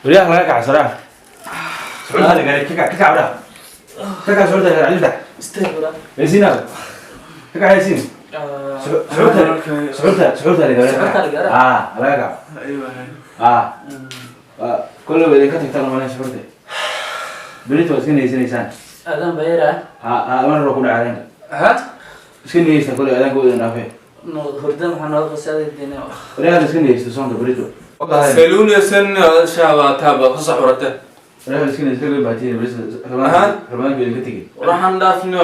Waryaha laga kaca saraa. Suxuurta la gaaray, ka kac, ka kac waraha. Ka kac suxuurta la gaaray, Cabdi Fatax. Istaag walaal. Yasiin aad. Ka kac Yasiin. Suxuurta, suxuurta, suxuurta la gaaray. Suxuurta la gaaray? Ah, laga kaco. Ah. Kolley way idinka tagtaan umalay suxuurta. Berito waa iska niyeysanaysaan. Aadaan baa yaraa. Ha, ha, mar hore ku dhacay adaanka. Ha? Iska niyeysta kolley adaanka wuu idin dhaafay. No, hurda maxaa nooga qasaaday dina. Waryaha la iska niyeysto soonka berito. Saluunaysan shaabaataaba ku saxurate. Waryaha la iska niyeysto kolley baatiin berito. Aha. Ramadaanka idinka tegey. Waxaan dhaafno.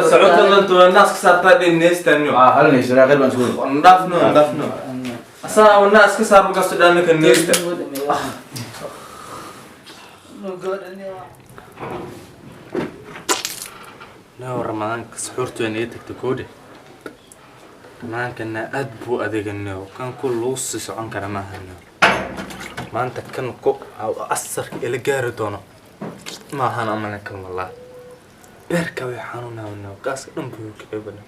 Sacuudka dantu naas ka saartaa dhinaystanno. Ah, hal niyeysto, khayr baan isku wada. Dhaafno, dhaafno. Asaa naas ka saar markaas dhan ka niyeysta. No, ramadaanka suxuurtu way naga tagtay koodhe. Ramadaankana aad buu adeegano kan ku lagu sii socon kara maahano. Maanta kan ku asarka ila gaari doono maahan amalan kan wallah. Beerka way xanuunaa gaaska dhan buu kicay badan.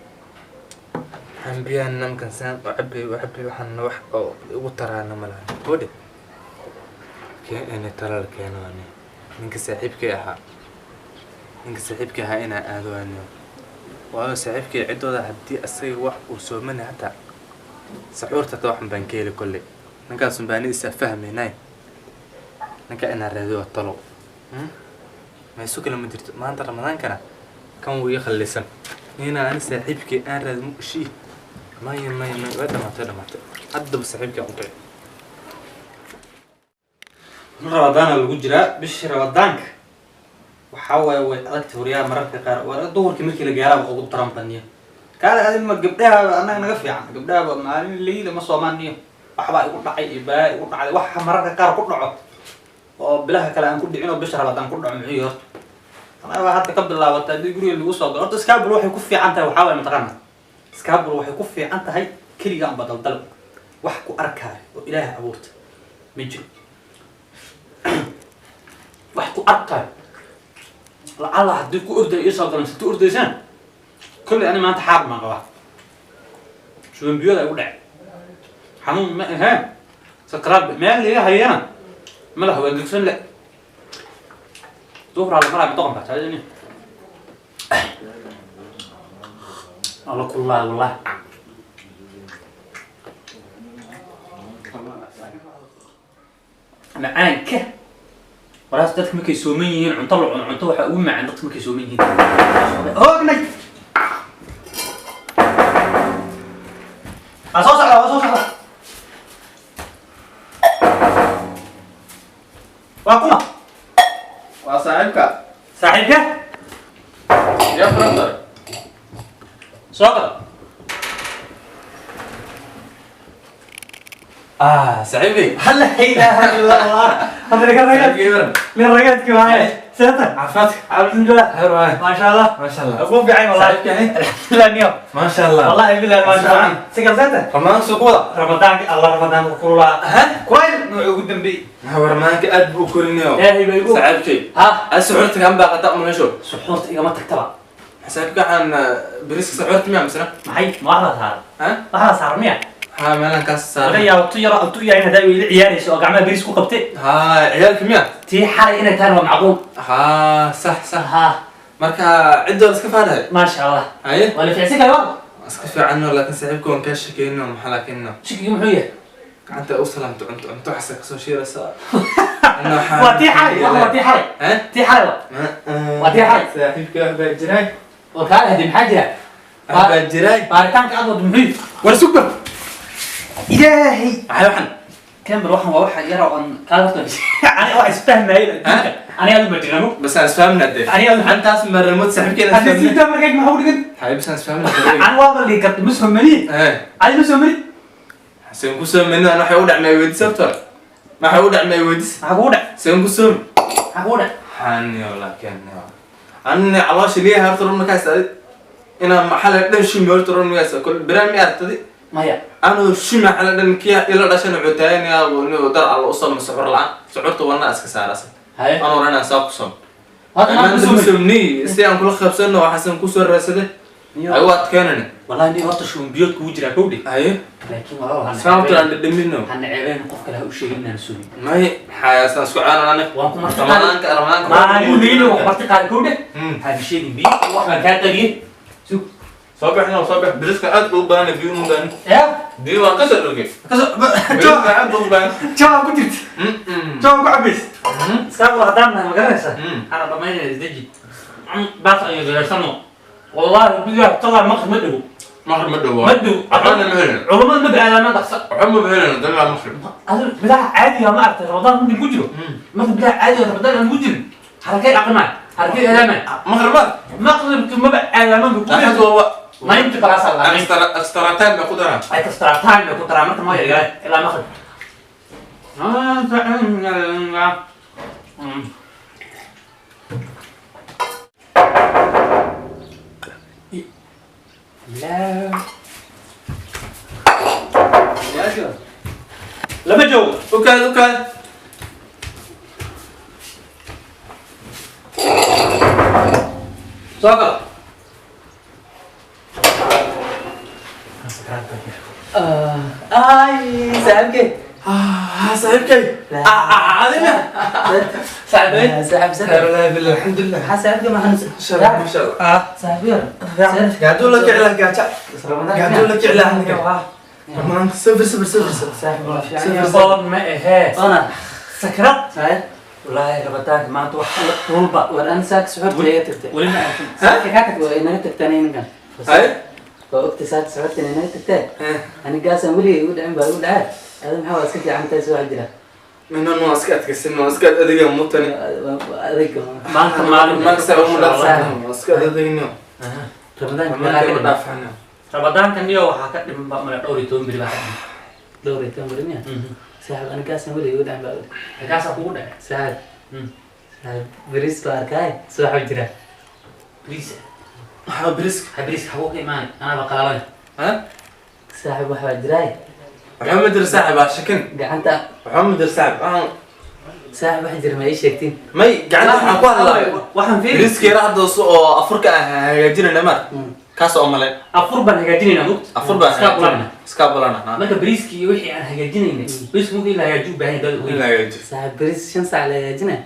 Waxaan biyahan namkan saan u cabay u cabay waxaan wax oo igu taraana ma lahan koodhe. Kee inay talal keeno ani ninka saaxiibkay ahaa. Ninka saaxiibkay ahaa inaa aado aniyo. Waayo saaxiibkay ciddooda haddii asaga wax uu soomani hataa saxuurta hata waxan baan ka heli kolley. Ninkaasun baan is fahmaynay. Ninka inaa raadiyo waa talo. Maysu kale ma jirto maanta ramadaankana kan wuu iga qallisan. Inaa ani saaxiibkay aan raadin ma ishii. Maya maya maya way dhamaatay dhamaatay. Haddaba saaxiibkay aan u kici. Ramadaana lagu jiraa, bishii ramadaanka waxaa waaye way adagta horyaa mararka qaar waa duhurkii markii la gaaraaba ugu daran baniyo kaale adima gabdhaha annaga naga fiican gabdhahaba maalin leyla ma soomaaniyo waxbaa igu dhacay iyo balaa igu dhacday waxa mararka qaar ku dhaco oo bilaha kale aan ku dhicin oo bisha ramadaan ku dhaco muxuu yahay horta annaga hadda ka bilaabata haddii guriga lagu soo galo horta iskaabul waxay ku fiican tahay waxaa waaye mataqaana iskaabul waxay ku fiican tahay keliga anba daldal wax ku arkaayo oo ilaahay abuurta ma jiro wax ku arkaayo lacala haddii ku orday ii soo galan sita ordaysaan kolley ani maanta xaar baan qabaa shuban biyooda igu dhacay xanuun ma aheen sakaraad meel liga hayana madax waa gegsan le duhraa la maraa doqonka taadini alla kullaa wallahi macaanka waraas dadka markay sooman yihiin cunto la cuno cunto waxaa ugu macaan dadka markay sooman yihiin hoognay waa soo socda waa soo socda waa kuma Waa saaxiibka. Saaxiibka. Yaa furan. Soo gala. Ah, saaxiibkay. La ilaaha illa allah Saaxiibkay waran. من رقدك معي ساتر. Caafimaadka. الحمد لله. Khayr waaye. ما شاء الله. Ma sha Allah. أبوك بعين والله. Saaxiibkay hay. الحمد لله اليوم. Ma sha Allah. والله بالله ما شاء الله سكر ساتر. Ramadaan soo ku wada. رمضان الله رمضان كلها كويس نوع قدام بي. Ramadaanka aad buu u korinayo. Ilaahay baa igu. Saaxiibkay. Ha. Suxuurta kan baa qata uma hesho. Suxuurta igama tagtaba. Saaxiibka waxaan bariiska suxuurta miyaa misna? Maxay ma waxda saaran? Ha? Waxda saaran miya? Ha, meelan kaas laga saaran. Yaabo tu yaro tu yahay inaad ila ciyaarayso oo gacmaha bariis ku qabtay. Ha, ciyaalka miyaa? Tii xalay inay tahay waa macquul. Ha, sax sax. Ha. Marka ciddooda iska faanahay. Maasha Allah. Haye? Waa la fiicsan karay waa. Iska fiicanno laakiin saaxiibka waan kaa shakeyno maxaa laakiin Shakigi muxuu yahay? Gacanta u salaamto cunto cunto xasa kasoo shiiraysa. Waa tii xalay waa tii xalay. Ha? Tii xalay waa. Waa tii xalay. Saaxiibka wax baa jiray. War kaa hadi maxaa jira? Wax baa jiray. Baaritaanka aad wado muxuu yahay? War sug bar. Ilaahay. Maxay waxan? Kember waxan waa waxa yar oo aan kaa horta. Ani wax isfahmayay ani aad ma jirno. Bas aan isfahmna dee. Ani aad Antaas marremood saaxiibkeena hadii isfahmna. sidaa markay maxaa u dhigan? Haye bas aan isfahmna dee. Ani waa bal karta ma soo mari. Eh. Ani ma soo mari. Xaseen ku soo mani waxay u dhacmay weydiis sababtoo. Maxay u dhacmay weydiis? Maxaa kugu dhac? Seen ku soo. Maxaa kugu dhac? Xaniyo laakiin. Anna caloosha liya harta run markaas adi inaan maxaa la dhan shimi horta run markaas kul biraan mi artadi. Maya. Anuu shimi xala dhan kiya ila dhashan wuxuu taagan yahay inuu dar alla u soo suxur la'aan. Suxurta wana iska saarasa. Haye. Anuu ranaa saa ku soo. Hadda maanta Maanta soo mari. muslimni si aan kula qabsano waxaasan ku soo raadsaday. Ay waad keenani. Wallahi ni horta shuban biyood kugu jiraa kowdhi. Haye. Laakiin walaal Sababta aan dhadhamino. Ha naceebeen, qof kale ha u sheegin inaan soomin. May xayaasaan isku caanan aniga. Waan ku marti qaaday. Ramadaanka, Ramadaanka. Maalin weyn oo marti qaaday kowdhe. Ha sheegin biyo wax baan kaa qariyey. Sug. Soo bixin, soo bix. Bariiska aad buu u badan yahay, biyo mu badan. Ya. Biyo waan ka soo dhogay. Kasoo Bariiska aad buu u badan. Jaa ku jirta. Jaa ku cabays. Iskaabul haddaan nahay ma garanaysaa? Ana dhamaynaya isdeji. Baas ayuu garaysano. Wallahi billahi tallahi maqrib ma dhowo. Maqrib ma dhowo. Ma dhowo. Waxna ma helin. Culummada ma aadaamaan dhaqso. Waxba ma helin dalaa maqrib. Adigu bilaha caadiga ma aragtay Ramadaan markii lagu jiro. Marka bilaha caadiga Ramadaan aan lagu jirin. Harakay aqrimaay. Harakay aadaamaay. Maqribad. Maqribka maba aadaamaan bu ku Axad jiro. waa Maalinta kalaas la extra extra time ba ku daraa. Ay extra time bay ku daraa marka noo yaryahay ilaa maqrib. Lama joogo. Ukaad, ukaad. Soo gal. Ay, saaxiibkey. Ah, saaxiibkay. Adina. Saaxiibay. Saaxiib saaxiib. Wallaahi billah, alxamdulillah. Maxaa saaxiibkey ma xanuunsan? Shalay, ma sha Allah. Ah, saaxiib yar. Gaaduu la kiclaa gaaja. Gaaduu la kiclaa halkan. Ramadaanka safir, safir, safir, safir. Saaxiib waa fiican yahay. Soon ma ahee. Ona. Sakrad. Saaxiib. Wallaahi rabitaanka maanta wax walba. War ana saaka suxuurta iga tagtay. Weli ma arkin. Saaka kaa tagtay waa inaga tagtaan ninkan. Haye. Waa ogtay saaka suxuurta inaga tagtay. Anigaasaan weligay igu dhicin baa igu dhacay. Adi maxaa waa iska fiican tahay soo jira. Minan waa iska adkaysan, waa iska adayga mutani. Adayga. Maanta maalin Maanta uma dhaafsan, waa iska adayga. Ramadaanka Ramadaanka ma dhaafana. Ramadaanka niyo waxaa ka dhiman ba mala dhowr iyo toban beri baa ka dhiman. Dhowr iyo toban beri miya? Saaxiib anigaasaan weligay igu dhicin baa igu dhacay. Halkaasaa kugu dhacay. Saaxiib. Saaxiib bariis baa arkaay soo jira. Bariis. Maxaa bariiska? Ha bariiska xaguu ka imaanay? Anaaba qalalanay. Ha? Saaxiib waxaa jiraay. Waxaa ma jira saaxiib, aa shakin. Gacanta. Waxaa ma jira saaxiib, aan Saaxiib wax jira ma ii sheegtiin. May gacanta waxaan ku hadlayo. Waxaan fiiri. Bariiska yar hadda oo afurka aan hagaajinayna maar. Kaas oo malay. Afur baan hagaajinaynaa mugta. Afur baan Iska bulanna. Iska bulanna. Marka bariiskii iyo wixii aan hagaajinaynay. Bariiska mugta in la hagaajiyo u baahan yahay dad In la hagaajiyo. Saaxiib bariis 5 saac la hagaajinay.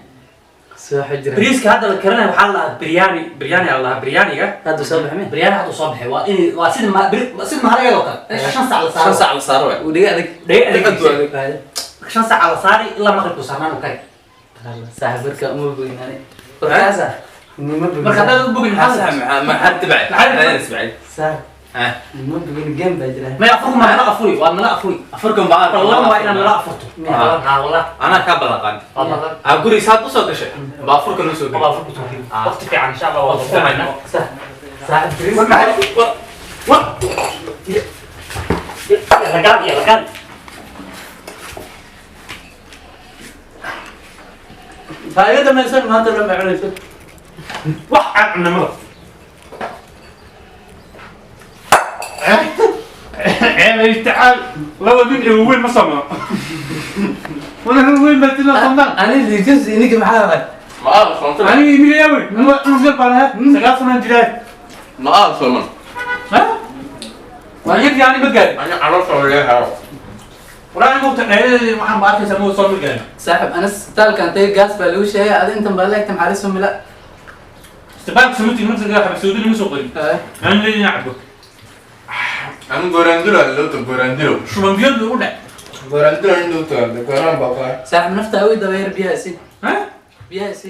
Soo jira. Bariiska hadda la karinayo waxaa la dhahaa biryani, biryani la dhahaa biryaniga. Hadda soo baxay miya? Biryani hadda soo baxay waa in waa sida ma sida maharagada oo kale. 5 saac la saaro. 5 saac la saaro waay. Uu dhiga adag. Dhiga adag. Aad u adag. 5 saac la saari ilaa maqribku saarnaan u kari. Saaxiib marka uma bogin ani. Warkaasa. Nima bogin. Marka haddaad u bogin maxaa Maxaa maxaa tibay? Maxaa isbacay? Saaxiib. Ha. Nima bogin game baa jira. May afurku ma nala afuri, waa nala afuri. Afurkan baa Ballan waa inaad nala afurto. Ha wallah. Anaa ka ballan. Ballan. Ha guriga saad u soo gashay. Baa afurka noo soo Baa gashay. afurku soo gashay. Waqti fiican insha Allah waa furmaynaa. Saaxiib bariis. War. Lagaan iyo lagaan. Faa'iidada meeshan maanta lama cunayso. Wax aan cunno maba. تعال لو nin ee weyn ma samo wala weyn ma tila sandan Ani jus ininka maxaa waay? Ma aad soonta. aniga imiga yaa weyn ma cunug yar baan ahaa 9 sano jiray Ma aad sooman. ha waa yar yani ma gaarin Ani caloosha leeyahay. Walaal ma taqaanay waxaan ba arkaysaa ma soo ma gaarin. Saaxiib anas isbitaalkan tagay gaas baa lagu sheegay adi intan baa la egtay maxaa la soo mila. Isbitaalka sumuti ma soo xabay suudin ma soo qorin. Aan leeyahay cabo. Ani goorandilo loo to goorandilo. Shuban biyo lagu dhac. Goorandilo loo to gooran baa. Saaxiib nafta way dabayr biyaha si. Ha? Biyaha si.